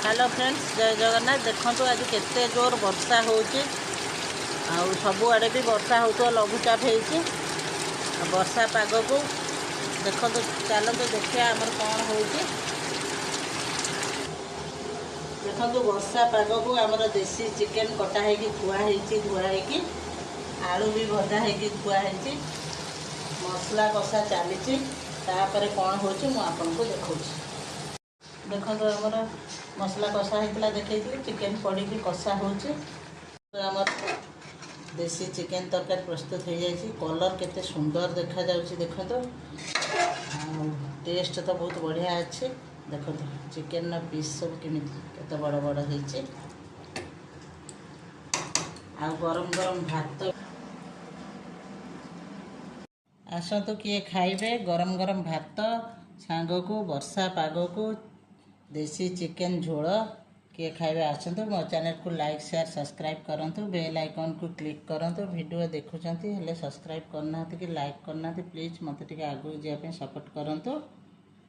Hello friends, ଜୟ ଜଗନ୍ନାଥ। ଦେଖନ୍ତୁ, ଆଜି କେତେ ଜୋର ବର୍ଷା ହେଉଛି ଆଉ ସବୁଆଡ଼େ ବି ବର୍ଷା ହେଉଥିବ, ଲଘୁଚାପ ହେଇଛି। ଆଉ ବର୍ଷା ପାଗକୁ ଦେଖନ୍ତୁ, ଚାଲନ୍ତୁ ଦେଖିବା ଆମର କ'ଣ ହେଉଛି। ଦେଖନ୍ତୁ, ବର୍ଷା ପାଗକୁ ଆମର ଦେଶୀ ଚିକେନ୍ କଟା ହେଇକି ଥୁଆ ହେଇଛି, ଧୁଆ ହେଇକି, ଆଳୁ ବି ଭଜା ହେଇକି ଥୁଆ ହେଇଛି, ମସଲା କଷା ଚାଲିଛି। ତାପରେ କ'ଣ ହେଉଛି ମୁଁ ଆପଣଙ୍କୁ ଦେଖାଉଛି। ଦେଖନ୍ତୁ, ଆମର ମସଲା କଷା ହେଇଥିଲା ଦେଖେଇଥିଲି, ଚିକେନ୍ ପଡ଼ିକି କଷା ହେଉଛି। ଆମର ଦେଶୀ ଚିକେନ୍ ତରକାରୀ ପ୍ରସ୍ତୁତ ହେଇଯାଇଛି। କଲର୍ କେତେ ସୁନ୍ଦର ଦେଖାଯାଉଛି ଦେଖନ୍ତୁ, ଆଉ ଟେଷ୍ଟ ତ ବହୁତ ବଢ଼ିଆ ଅଛି। ଦେଖନ୍ତୁ, ଚିକେନ୍ର ପିସ୍ ସବୁ କେମିତି କେତେ ବଡ଼ ବଡ଼ ହେଇଛି। ଆଉ ଗରମ ଗରମ ଭାତ, ଆସନ୍ତୁ କିଏ ଖାଇବେ। ଗରମ ଗରମ ଭାତ ସାଙ୍ଗକୁ ବର୍ଷା ପାଗକୁ ଦେଶୀ ଚିକେନ୍ ଝୋଳ କିଏ ଖାଇବେ ଆସନ୍ତୁ। ମୋ ଚ୍ୟାନେଲକୁ ଲାଇକ୍, ସେୟାର, ସବସ୍କ୍ରାଇବ୍ କରନ୍ତୁ, ବେଲ୍ ଆଇକନ୍କୁ କ୍ଲିକ୍ କରନ୍ତୁ। ଭିଡ଼ିଓ ଦେଖୁଛନ୍ତି ହେଲେ ସବସ୍କ୍ରାଇବ୍ କରୁନାହାନ୍ତି କି ଲାଇକ୍ କରୁନାହାନ୍ତି, ପ୍ଲିଜ୍ ମୋତେ ଟିକେ ଆଗକୁ ଯିବା ପାଇଁ ସପୋର୍ଟ କରନ୍ତୁ।